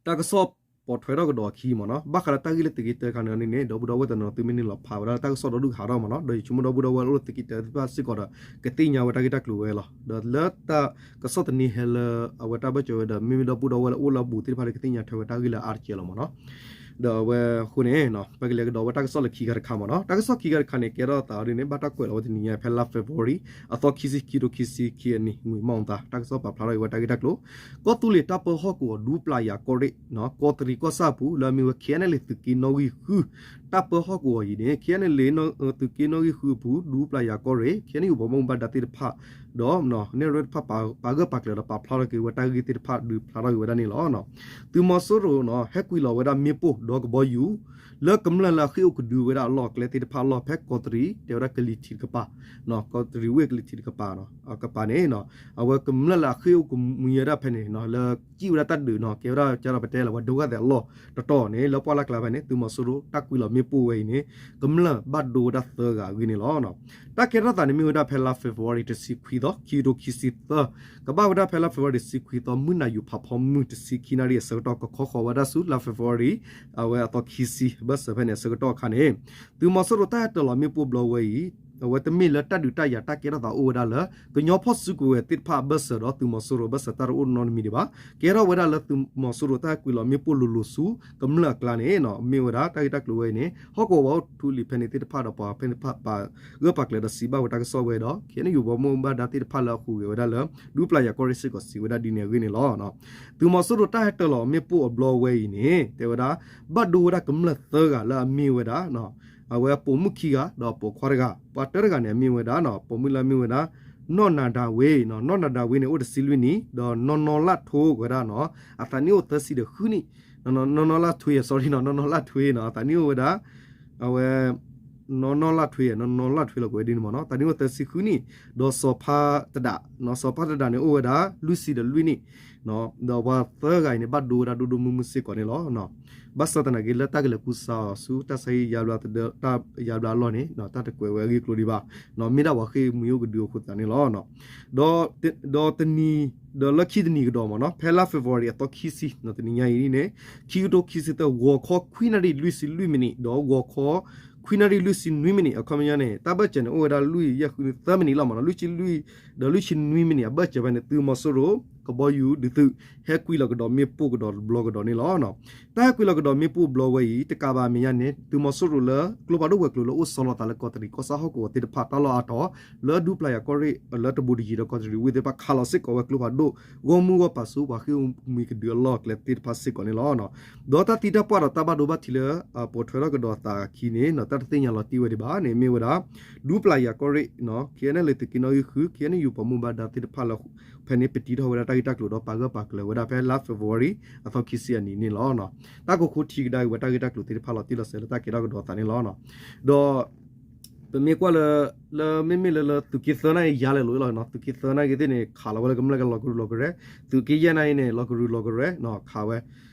တၢ်ကစီၣ်ပိာ်ထွဲထီၣ်ကဒီးအခံမ့ၢ်နီၤ ဘၣ်ဃးလၢတၢ်ဂ့ၢ်လၢသုးက့တၢခါန့ၣ်န့ၣ် ဒီပုၢ်ဒီဝဲၢ်တနီၤ သုမ့ၢ်န့ၣ်လီၤဖးဝဲဒၣ်တၢ်ကစီၣ်ဒီဒူၣ်ကဟးထီၣ်မ့ၢ်နီၤ ဒီးယဆိကမိၣ်ဒီပုၢ်ဒီဝဲၢ်လၢအိၣ်လၢသုးက့တၢသ့ၣ်တဖၣ်စ့ၢ်ကီးဒီး ကသ့ၣ်ညါဝဲတၢ်ဂ့ၢ်တၢ်ကျိၤဝဲလီၤ. ဒီးလၢတၢ်ကစီၣ်တနံၤဟဲလၢ အဝဲတၢ်ဘၢၣ်စၢၤဝဲဒီး မ့မ့ၢ်ဒီပုၢ်ဒီဝဲၢ်လၢအိၣ်လၢအဘူးသ့ၣ်တဖၣ်ဒီး ကသ့ၣ်ညါထွဲဝဲတၢ်ဂ့ၢ်လၢအါတက့ၢ်လီၤမ့ၢ်နီၤ. ဒီးအဝဲအဃိန့ၣ် ပကလဲၤကဒီးဝဲတၢ်ကစီၣ်လၢခံခါတခါမ့ၢ်နီၤ တၢ်ကစီၣ်ခံခါတခါန့ၣ် ကဲထီၣ်သးဒ်န့ၣ် ဘၣ်တၢ်ကွဲးလီၤဝဲတနံၤညါ ဖဲလါ February အသီခံဆံ ခံကထိခံဆံခံအနံၤ မုၢ်မီၢ်သး တၢ်ကစီၣ်ပာ်ဖျါထီၣ်က့ၤဝဲတၢ်ဂ့ၢ်တၢ်ကျိၤ ကီၢ်သူလ့ၤတၢ်ပၢဟီၣ်ကဝီၤဒူပျာ်ယၤကီၢ်ရ့ၣ် ကီးတရံးကီၢ်ဆၣ်အပူၤ လၢအမ့ၢ်ဝဲ KNLA သုးက့နီၣ်ဂံၢ်ဃု တၢ်ပၢဟီၣ်ကဝီၤအံၤန့ၣ် KNLA သုးက့နီၣ်ဂံၢ်ဃုအပူၤ ဒူပျာ်ယၤကီၢ်ရ့ၣ် KNU ပှၤဘၣ်မူဘၣ်ဒါသ့ၣ်တဖၣ် ဒီး နဲၣ်ရွဲၣ်တဖၣ် ပာ်ဂၢၢ်ပာ်ကျၢၤဒီးပာ်ဖျါထီၣ်က့ၤဝဲတၢ်ဂ့ၢ်သ့ၣ်တဖၣ်ဒုးဖျါထီၣ်က့ၤဝဲဒၣ်န့ၣ်လီၤ. သုးမီၤစိရိၤ ဟဲကွံာ်လီၤဝဲဒၣ်မ့ၣ်ပိၢ်ဒီးကဘီယူၤ လၢကမျၢၢ်လၢအဃ့ၢ်အိၣ်ကဒုဝဲဒၣ်အလီၢ်အကျဲသ့ၣ်တဖၣ်အလီၢ် ဖဲကီးတရံး တဲဝဲဒၣ်ကလံၤထံးတကပၤ ကီးတရံးဝ့ၢ်ကလံၤထံးတကပၤ ကပၤန့ၣ် အဝဲကမျၢၢ်လၢအဃ့ၢ်အိၣ်ကမှံဝဲဒၣ်ဖဲန့ၣ် လၢကံၣ်ဝဲဒၣ်တၢ်ဒုးနီၤ ကဲဝဲဒၣ်ကဒီးပတဲလၢပှၤဒိဂၣ်သဲးအလီၢ်တတီၤန့ၣ် လၢပှၢ်လၢ်ကျါဖဲန့ၣ် သုးမီၤစိရိၤတၢ်ကွံာ်လီၤမ့ၣ်ပိၢ်ဝဲအံၤန့ၣ် ကမျၢၢ်ဘၣ်ဒိဝဲဒၣ်သၢဂၤအဂ့ၢ်န့ၣ်လီၤ. တၢ်ကဲထီၣ်သးန့ၣ်မ့ၢ်ဝဲဒၣ်ဖဲလါ February တဆံခွံသီ ခံကထိခံဆံသၢ ကဘၣ်ဝဲဒၣ်ဖဲလါ February တဆံခွံသီ မုၢ်နၤယူၤဖးဖီမုၢ်တဆံခံနၣ်ရံၣ်အဆၢကတီၢ် ကခီဃီၤဝဲဒၣ်ဆူလါ February အဝဲအသီခံဆံ ဘၢၣ်စၢၤဖဲန့ၣ်အဆၢကတီၢ်အခါန့ၣ် သုးမီၤစိရိၤတၢ်ဟဲတၢၤလီၤမ့ၣ်ပိၢ်ဘျီဝဲအံၤ အဝဲတမ့ၢ်လၢတၢ်ဒုးတၢ်ယၤတၢ်ကဲထီၣ်သးအိၣ်ဝဲဒၣ်လၢ ကညီဖီၣ်စုကဝဲၤသ့ၣ်တဖၣ်အဘၢၣ်စၢၤဒီးသုးမီၤစိရိၤအဘၢၣ်စၢၤတၢ်တအိၣ်နီတမံၤဒံးဘၣ်. ကဲထီၣ်ဝဲဒၣ်လၢသုးမီၤစိရိၤတၢ်ဟဲကွံာ်လီၤမ့ၣ်ပိၢ်လိၤလိၤဆူ ကမျၢၢ်အကျါန့ၣ် မ့ၢ်ဝဲဒၣ်တၢ်ဂ့ၢ်တၢ်ကျိၤဝဲအံၤန့ၣ် ဟီၣ်ကဝီၤပှၤအိၣ်ထူလံၤဖဲန့ၣ်သ့ၣ်တဖၣ်ဒီးပှၤဖဲန့ၣ်တဖၣ်ပာ်ဂၢၢ်ပာ်ကျၢၤဒီးစံးဘၣ်ဝဲတၢ်ကစီၣ်ဝဲဒီး KNU ပှၤဘၣ်မူဘၣ်ဒါသ့ၣ်တဖၣ်လၢအဟူးဂဲၤဝဲဒၣ်လၢ ဒူပျာ်ယၤကီၢ်ရ့ၣ်စ့ၢ်ကီးစံးဝဲဒၣ်ဒ်န့ၣ်အဂ့ၢ်န့ၣ်လီၤ. သုးမီၤစိရိၤတၢ်ဟဲတၢၤလီၤမ့ၣ်ပိၢ်အဘျီဝဲအံၤန့ၣ် တဲဝဲဒၣ် ဘၣ်ဒိဝဲဒၣ်ကမျၢၢ်သၢဂၤလၢအမ့ၢ်ဝဲဒၣ် အဝဲပိာ်မုၣ်ခံဂၤ ဒီးပိာ်ခွါတဂၤ ပှၤတၢတဂၤန့ၣ် အမ့ၢ်ဝဲဒၣ် ပိာ်မုၣ်လၢအမ့ၢ်ဝဲဒၣ် နီၢ်နၤဒါဝ့ နီၢ်နၤဒါဝ့န့ၣ် အိၣ်တဆံလွံၢ်နံၣ် ဒီးနီၢ်နီၢ်လၢ်ထွ့ဝဲဒၣ်နီၤ အသးနံၣ်အိၣ်သၢဆံဒီးဃုနံၣ် နီၢ်နီၢ်လၢ်ထွ့ sorry နီၤ နီၢ်နီၢ်လၢ်ထွ့နီၤ အသးနံၣ်အိၣ်ဝဲဒၣ် အဝဲ နီၢ်နီၢ်လၢ်ထွ့ နီၢ်နီၢ်လၢ်ထွ့လီၤကဝဲဒ်န့ၣ်မ့ၢ်နီၤ သးနံၣ်အိၣ်သၢဆံဃုနံၣ် ဒီးစီၤဖါတဒး စီၤဖါတဒးန့ၣ်အိၣ်ဝဲဒၣ် လွံၢ်ဆံဒီးလွံၢ်နံၣ် ဒီးပှၤသၢဂၤအံၤန့ၣ် ဘၣ်ဒိဝဲဒၣ်ဒိၣ်ဒိၣ်မုၢ်မုၢ်စ့ၢ်ကီးန့ၣ်လီၤ. ဘၣ်ဆၣ်သနာ်က့လၢတၢ်ကလဲၤကူစါအီၤဆူတၢ်ဆါဟံၣ်ယါဘျါတဒၢ တၢ်ယါဘျါအလီၢ်န့ၣ် တၢ်တကွဲးဝဲအဂ့ၢ်အကျိၤဒံးဘၣ် မ့ၢ်ဒၣ်ပှၤဃ့ၢ်မှံဟူးကဒုအဃိသတးန့ၣ်လီၤ. ဒီး ဒီးတနံၤ ဒီးလၢခံတနံၤကဒီးမ့ၢ်နီၤ ဖဲလါ February အသီခံဆံ တနံၤညါအံၤန့ၣ် ခံကထိခံဆံသၢ ဂီၤခီခွံနၣ်ရံၣ်လွံၢ်ဆံလွံၢ်မံးနံး ဒီးဂီၤခီ ခွံနၣ်ရံၣ်လွံၢ်ဆံနွံမံးနံး အခီပညီန့ၣ် တၢ်ဘၢၣ်စၢၤန့ၣ် အိၣ်ဝဲဒၣ်လွံၢ်ယဲၢ်ဃုသၢမံးနံးလီၤမ့ၢ်နီၤ လွံၢ်ဆံလွံၢ် ဒီးလွံၢ်ဆံနွံမံးနံး အဘၢၣ်စၢၤဖဲန့ၣ် သုးမီၤစိရိၤ ကဘီယူၤဒုးသုး ဟဲကွံာ်လီၤကဒီးမ့ၣ်ပိၢ်ကဒီးတဘျီကဒီးန့ၣ်လီၤ. တၢ်ဟဲကွံာ်လီၤကဒီးမ့ၣ်ပိၢ်ဘျီဝဲအံၤ တကးဘၣ်မဲာ်ညါန့ၣ် သုးမီၤစိရိၤလၢ ကျိဖးဒိၣ်ဝဲၤကျိၤလၢအိၣ်ဆီလီၤသးလၢကီးတရံးကီၢ်ဆၣ်ဟီၣ်ကဝီၤသ့ၣ်တဖၣ် တၢ်လီၢ်အါတီၤ လၢဒူပျာ်ယၤကီၢ်ရ့ၣ် လၢတဘူးတယံၤဒီးကီးတရံးဝ့ၢ်သ့ၣ်တဖၣ် ခးလီၤစ့ၢ်ကီးဝဲကျိဖးဒိၣ် ဂီၢ်မုၢ်ဂီၢ်ပၤဆူပှၤဃ့ၢ်မှံကဒုအလီၢ်အကျဲသ့ၣ်တဖၣ်စ့ၢ်ကီးန့ၣ်လီၤ. ဒီးတၢ်သံတၢ်ပှၢ်ဒီးတၢ်ဘၣ်ဒိဘၣ်ထံးလၢ ပိာ်ထွဲထီၣ်ကဒီးသးအခံန့ၣ် တၢ်တသ့ၣ်ညါလီၤတံၢ်ဝဲဒံးဘၣ်န့ၣ် မ့ၢ်ဝဲဒၣ် ဒူပျာ်ယၤကီၢ်ရ့ၣ် KNLA သုးက့နီၣ်ဂံၢ်ဃု KNU ပှၤမူဘၣ်ဒါသ့ၣ်တဖၣ်လၢ ဖဲန့ၣ်ပတံထီၣ်ဝဲဒၣ်တၢ်ဂ့ၢ်တၢ်ကျိၤဒီးပာ်ဂၢၢ်ပာ်ကျၢၤဝဲဒၣ်ဖဲလါ February အသီခံဆံအနံၤန့ၣ်လီၤ. တၢ်ကခိထံကဒါက့ၤဝဲတၢ်ဂ့ၢ်တၢ်ကျိၤသ့ၣ်တဖၣ်လီၤတံၢ်လီၤဆဲးလၢတၢ်ကဲထီၣ်ကဒီးသးန့ၣ်လီၤ. ဒီး ပမ့ၢ်ကွၢ်လၢ လၢမ့မ့ၢ်လၢလၢသုးက့သၢနၣ်ရံၣ်ယါလဲၤလိာ်လီၤ သုးက့သၢနၣ်ရံၣ်သ့ၣ်န့ၣ် ခးလီၤဝဲလၢကမျၢၢ်ကလီၤကရူၢ်လီၤကရဲ သုးက့ယဲၢ်နၣ်ရံၣ်န့ၣ် လီၤကရူၢ်လီၤကရဲ ခးဝဲ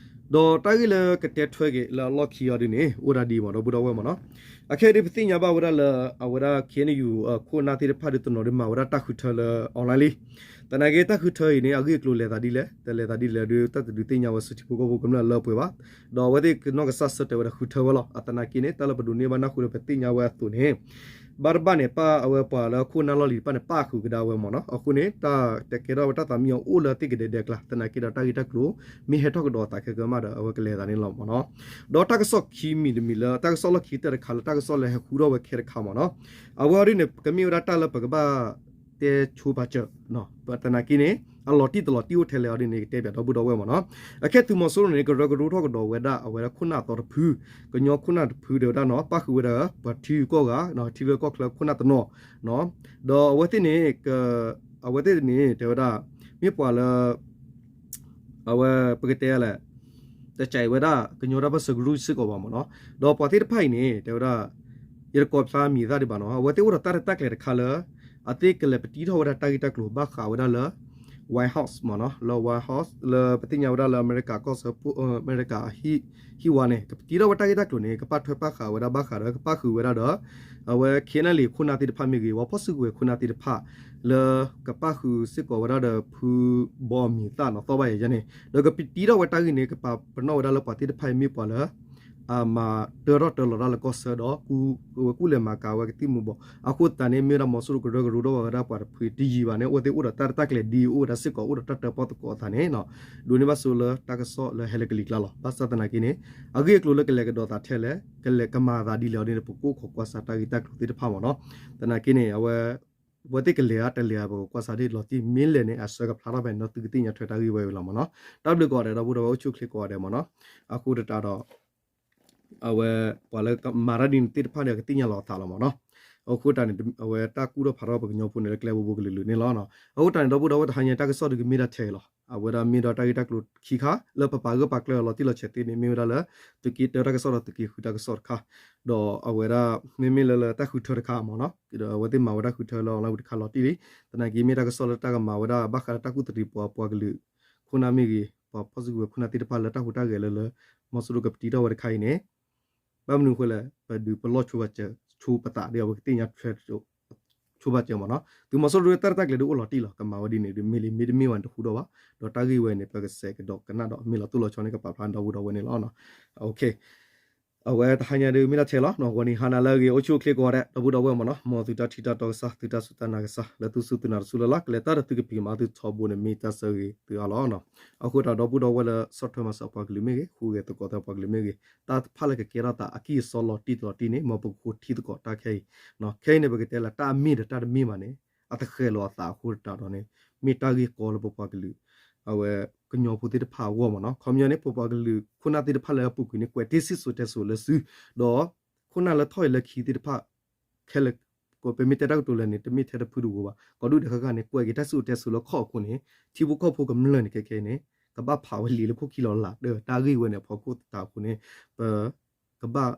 ဒီးတၢ်ဂ့ၢ်လၢကတဲထွဲက့ၤလၢအလီၢ်ခံအီၤဒ်န့ၣ် အိၣ်ဒၣ်ဒ်အံၤမ့ၢ်နီၤ ဒီပုၢ်ဒီဝဲၢ်မ့ၢ်နီၤ. အခဲအံၤဒ်ပသ့ၣ်ညါဘၣ်ဝဲဒၣ်လၢ အဝဲဒၣ် K N U ခိၣ်နၢ်သ့ၣ်တဖၣ်ဒီးတနီၤဒီးမၤဝဲဒၣ်တၢ်ဃုထၢလၢ online လံ. သနာ်က့တၢ်ဃုထၢအံၤန့ၣ် အဂ့ၢ်အကျိၤလဲၤသးဒ်လဲၣ် တလဲၤသးဒ်လဲၣ်ဒီး တၢ်တဒုးသ့ၣ်ညါဝဲဆူထံဖိကီၢ်ဖိကမျၢၢ်လၢပှဲၤဘၣ်. ဒီးအဝဲသ့ၣ်ကနီၢ်ကစၢ်ဆၢတဲာ်ဝဲဒၣ်ဃုထၢဝဲလီၤ. အသနာ်က့န့ၣ် တၢ်လၢပဒိးန့ၢ်ဘၣ်နၢ်ဟူဒီးပသ့ၣ်ညါဝဲအသိးန့ၣ် ဘၣ်တဘၣ်န့ၣ် ပၢ်အဝဲပှၤလၢခိၣ်နၢ်လီၢ်လံၤတဖၣ်န့ၣ် ပၣ်ဃုာ်ကဒါဝဲမ့ၢ်နီၤ. အဃိန့ၣ် တၢ်တကဲထီၣ်ဝဲတၢ်သးမံအီၤအိၣ်လၢသ့ၣ်ကဒဲကဒဲအကျါ သနာ်က့ဒီးတၢ်ဂ့ၢ်တၢ်ကျိၤ မ့ၢ်ဟဲထီၣ်ကဒီးအသးခဲကၢမးဒီး အဝဲကလဲၤသးန့ၣ်လီၤမ့ၢ်နီၤ. ဒီးတၢ်ကစီၣ်ခံမံၤတမံၤလၢ တၢ်ကစီၣ်လီၢ်ခံကတၢၢ်တခါလၢတၢ်ကစီၣ်လၢဟဲဃူထီၣ်ဝဲခဲတခါမ့ၢ်နီၤ. အဝဲအီၤဒ်န့ၣ် ကမ့ၢ်ဝဲဒၣ်တၢ်လၢပကဘၣ် တဲဆိပာ်စၢၤ သနာ်က့န့ၣ် အလီၤတံၢ်တလီၤတံၢ်အိၣ်ထဲလဲၣ်အီၤဒ်န့ၣ် ကတဲပၠးဒီပုၢ်ဒီဝဲၢ်မ့ၢ်နီၤ. အခဲသုးမီၤစိရိၤန့ၣ် ကရၢကရိထီၣ်ကဒီးဝဲဒၣ်အဝဲဒၣ်ခိၣ်နၢ်အသီတဖု ကညီခိၣ်နၢ်တဖုတဲဝဲဒၣ်နီၤ ပၣ်ဃုာ်ဝဲဒၣ်ပှၤထံဂုၤကီၢ်ဂၤ ထံလၢကီၢ်ချၢခိၣ်နၢ်တနီၤ ဒီးအဝဲသ့ၣ်န့ၣ် အဝဲသ့ၣ်န့ၣ် တဲဝဲဒၣ် မ့ၢ်ပှၤလၢ အဝဲပကတဲလဲၣ် တကးအံၤဝဲဒၣ် ကညီတၢ်ပၢၢ်ဆၢကရူၢ်စ့ၢ်ကီးဘၣ်မ့ၢ်နီၤ. ဒီးပှၤသ့ၣ်တဖၣ်အံၤန့ၣ် တဲဝဲဒၣ် ယတကိးဖျါမံၤသၣ်ဒံးဘၣ်နီၤ အဝဲသ့ၣ်အိၣ်ဒီးတၢ်ရဲၣ်တၢ်ကျဲၤတခါလၢ အသ့ၣ်ကလဲၤပတံထီၣ်ဝဲဒၣ်တၢ်ဂ့ၢ်တၢ်ကျိၤဘၣ်ဃးဝဲဒၣ်လၢ White House မ့ၢ်နီၤ လၢ White House လၢပသ့ၣ်ညါဝဲဒၣ်လၢအမဲရကၤကီၢ်ဆၢ အမဲရကၤ ဟံၣ်ဝါန့ၣ် ကပတံထီၣ်ဝဲတၢ်ဂ့ၢ်တၢ်ကျိၤန့ၣ် ကဘၣ်ထွဲဘၣ်ဃးဝဲဒၣ်ဘၣ်ဃးဒီး ကဘၣ်ဃုာ်ဝဲဒၣ်ဒီး အဝဲ K N L A ခိၣ်နၢ်သ့ၣ်တဖၣ်မ့ၢ်ဂ့ၤ ဝဲဖီၣ်စုကဝဲၤခိၣ်နၢ်သ့ၣ်တဖၣ် လၢကဘၣ်ဃုာ်စ့ၢ်ကီးဝဲဒၣ်ဒီးဖုဘီမံၤသၣ်နီၤ သီၣ်ဘၣ်ယဲန့ၣ် ဒီးကပတံထီၣ်ဝဲတၢ်ဂ့ၢ်န့ၣ် ကပာ်ပနီၣ်ဝဲဒၣ်လၢပှၤသ့ၣ်တဖၣ်အံၤမ့ၢ်ပှၤလၢ အမၤတၢထီၣ်တၢလီၤတၢ်လၢကီၢ်ဆၢဒီး ဝဲကူၣ်လဲၤမၤကၤဝဲကသံၣ်မူၤဘှီး အဃိသတးန့ၣ် မ့ၢ်ဝဲဒၣ်မီၤစိရိၤကရၢကရိထီၣ်ဝဲဒၣ်ပှၤတဖုတယံၤဘၣ်န့ၣ် အဝဲသ့ၣ်အိၣ်ဒီးတၢ်ရဲၣ်တၢ်ကျဲၤဒ်အံၤ အိၣ်ဝဲဒၣ်စ့ၢ်ကီး အိၣ်ဒီးတၢ်တၢပီၣ်သကိးအသးန့ၣ် ဒိးန့ၢ်ဘၣ်ဆိလၢတၢ်ကစီၣ်လၢဟဲလၢကလံၤကျါလီၤ. ဘၣ်ဆၣ်သနာ်က့န့ၣ် အဂ့ၢ်အကျိၤလၢကလဲၤကဒီးသးထဲလဲၣ် ကလဲၤကမၤသးဒ်လဲၣ်အီၤဒ်န့ၣ် ပကအိၣ်ခိးကွၢ်ဆၣ်တၢ်ဂ့ၢ်တၢ်ကျိၤသ့ၣ်တဖၣ်မ့ၢ်နီၤ. သနာ်က့န့ၣ် အဝဲ အဝဲသ့ၣ်ကလဲၤဧါတလဲၤဧါ ပကကွၢ်ဆၣ်ဒ်လီၤတံၢ် မ့ၢ်လဲၤန့ၣ် အဆၢကဖျါထီၣ်ဖဲန့ၣ်ဒီး သုကသ့ၣ်ညါထွဲတၢ်ဂ့ၢ်ဝဲအံၤလီၤမ့ၢ်နီၤ. တၢ်ဘျုးကိးဂၤဒဲး ဒီပုၢ်ဒီဝဲၢ်အိၣ်ဆူၣ်အိၣ်ချ့ကိးဂၤဒဲးမ့ၢ်နီၤ. အဃိသတးဒီး အဝဲပှၤလၢကမၤတၢ်ဒ်န့ၣ်သ့ၣ်တဖၣ်န့ၣ် ကသ့ၣ်ညါလီၤအသးလီၤမ့ၢ်နီၤ. အဃိသတးန့ၣ် အဝဲတၢ်ကူၣ်ထီၣ်ဖးထီၣ်ပှၤကညီဖိန့ၣ် လၢကျဲဘိဘိကလုာ်လုာ်န့ၣ်လီၤ. အဃိသတးန့ၣ် ဒီပုၢ်ဒီဝဲၢ်တဟါညါတၢ်ကစီၣ်ဒုးကမ့ၢ်ဒၣ်ထဲအံၤလီၤ. အဝဲဒၣ်မ့ၢ်ဒီးတၢ်ဂ့ၢ်တၢ်ကျိၤခံခါ လၢပပာ်ဂၢၢ်ပာ်ကျၢၤအီၤလီၤတံၢ်လီၤဆဲးသ့န့ၣ် မ့ၢ်ဝဲဒၣ်လၢ သုးက့တၢတၢ်ကစီၣ်ဒီးသုးက့ဃုတၢ်ကစီၣ်တခါ ဒီးအဝဲဒၣ် မ့မ့ၢ်လၢလၢတၢ်ဃုထၢတခါမ့ၢ်နီၤ ဒီးအဝဲသ့ၣ်မၤဝဲတၢ်ဃုထၢလၢ online တခါလီၤတံၢ်လံ. သနာ်က့မ့ၢ်တၢ်ကစီၣ်လၢတၢ်ကမၤဝဲဒၣ်ဘၣ်ဃးလၢတၢ်ကူၣ်သရံးပှၤပှၤကလုာ် ခိၣ်နၢ်မ့ၢ်ဂ့ၤ ပှၤဖီၣ်စုကဝဲၤခိၣ်နၢ်သ့ၣ်တဖၣ်လၢတၢ်ဟူးတၢ်ဂဲၤလၢလၢ မီၤစိရိၤကပတံထီၣ်ဝဲတခါအံၤန့ၣ် ဘၣ်မနုၤအဃိလဲၣ် ပဒုးပလီၢ်ဆိပာ်စၢၤ ဆိပသးဒီးအဝဲကသ့ၣ်ညါထွဲ ဆိပာ်စၢၤမ့ၢ်နီၤ. သုးမီၤစိရိၤတၢ်ရဲၣ်တၢ်ကျဲၤဒုးအိၣ်လီၤတံၢ်လီၤ ကမၤဝဲဒ်န့ၣ်ဒုး မ့ၢ်လံမ့ၢ်တမ့ၢ်ဝဲန့ၣ်တဃူဒီးဘၣ် ဒီးတၢ်ဂ့ၢ်ဝဲန့ၣ် ပကစးကဒီးကနၣ်ဒီးမ့ၢ်လီၤတိၢ်လီၤဆီန့ၣ် ကပာ်ဖျါဒီပုၢ်ဒီဝဲၢ်န့ၣ်လီၤ. အဝဲတဟါညါဒုးမ့ၢ်ဒၣ်ထဲလီၤ ဂီၤနံၤဟါနၤလၢအဂ့ၤ အိၣ်ဆူၣ်အိၣ်ချ့ကိးဂၤဒဲး ဒီပုၢ်ဒီဝဲၢ်မ့ၢ်နီၤ မ်သုတၢ်ထံၣ်တၢ်တီကစၢ် သုတၢ်စူၢ်တၢ်နာ်ကစၢ် လၢသုစူၢ်သုနာ်တစူၢ်လၢ်လၢ် ကလဲၤတၢ်ဒီးသုကဖံးကမၤသုထီဘိန့ၣ် မ့ၢ်တၢ်ဆၢဂ့ၤသုအါလီၤ. အဃိသတးဒီပုၢ်ဒီဝဲၢ်လၢဆီၣ်ထွဲမၤစၢၤပှၤကလုာ်မ့ၢ်ဂ့ၤ ဃုဂဲၤသကိးသးပှၤကလုာ်မ့ၢ်ဂ့ၤ တၢ်တဖၣ်လၢကကဲထီၣ်သးအကံၢ်အစီလီၤတံၢ်တလီၤတံၢ်န့ၣ် မ်ပကဃိထံသကိးတၢ်ခဲအံၤ ခဲအံၤန့ၣ် ပကတဲလၢတၢ်အမ့ၢ်ဒီးတၢ်တမ့ၢ်ဘၣ်န့ၣ် အတဃဲၤလီၤအသးအဃိသတးဒီးန့ၣ် မ့ၢ်တၢ်ဂ့ၢ်ကီလၢပပှၤကလုာ် အဝဲကညီဖိသ့ၣ်တဖၣ်အဂီၢ်မ့ၢ်နီၤ. ခီပညီန့ၣ် ပပှၤကလုာ်ခိၣ်နၢ်သ့ၣ်တဖၣ်လၢအပူၤကွံာ်န့ၣ် ကွဲးတ့ၢ်စံၣ်စိၤတဲစိၤလၢစု ဒီးခိၣ်နၢ်လၢထီၣ်အံၤလၢခံသ့ၣ်တဖၣ် ခဲလၢာ် ပမ့ၢ်တဲတၢ်ကတိၤလၢန့ၣ် တမ့ၢ်ထဲတဖုတဝီၤဘၣ် ကီၢ်ဒူၣ်ဒဲးဃၣ်ဃၣ်န့ၣ် ကွဲးက့ၤတၢ်စံၣ်စိၤတဲစိၤလၢခီၣ်အဃိန့ၣ် ထံဖိကီၢ်ဖိကမျၢၢ်န့ၣ် ခဲခဲအံၤန့ၣ် ကဘၣ်ဖးဝဲလံာ်လၢခိၣ်ခံလီၤလး ဒီးတၢ်ဂ့ၢ်ဝဲန့ၣ် အဖီခိၣ်သတးအဃိန့ၣ် ပ ကဘၣ်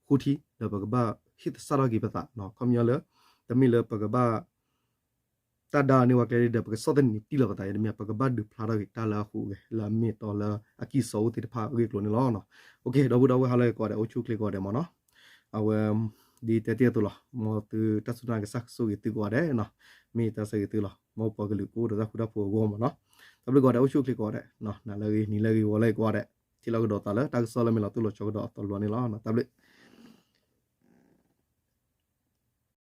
ဃိထံ ဒီးပကဘၣ်ဟ့ၣ်သဆၣ်ထီၣ်က့ၤပသး ခီပညီလၢ တမ့ၢ်လၢပကဘၣ် တၢ်ဒါန့ၢ်ဝဲကျဲဒီး ပကဆီၣ်သနံးတံၢ်လီၤပသး တမ့ၢ် ပကဘၣ်ဒုးဖျါထီၣ်က့ၤတၢ်လၢအဃိးဂဲၤ လၢအမ့ၢ်အတီလၢအကံၢ်စီအိၣ်သ့ၣ်တဖၣ်အဂ့ၢ်အကျိၤန့ၣ်လီၤ. ဒီပုၢ်ဒီဝဲၢ်ဟါလၢအဂ့ၤကိးဂၤဒဲး အိၣ်ဆူၣ်အိၣ်ချ့ကိးဂၤဒဲးမ့ၢ်နီၤ. အဝဲ ဒ်တဲတ့ၢ်အသိးလီၤ မ်သုတၢ်စူၢ်တၢ်နာ်ကစၢ်ကဆိၣ်ဂ့ၤသုကိးဂၤဒဲး မ့ၢ်တၢ်ဆၢဂ့ၤသုလီၤ မ်ပှၤကလုာ်ကအိၣ်ဒီးတၢ်ဃူတၢ်ဖိးအဂီၢ်မ့ၢ်နီၤ. တၢ်ဘျုးကိးဂၤဒဲး အိၣ်ဆူၣ်အိၣ်ချ့ကိးဂၤဒဲး နၤလၢအဂ့ၤ နံၤလၢအဂ့ၤ ဂီၤလၢအဂ့ၤကိးဂၤဒဲး ထံၣ်လိာ်ကဒီးသးလၢတၢ်ကစီၣ်လၢမ့ၢ်လီၤတိၢ်လီၤဆီကဒီးအသီတဘျီန့ၣ်လီၤ. တၢ်ဘျုး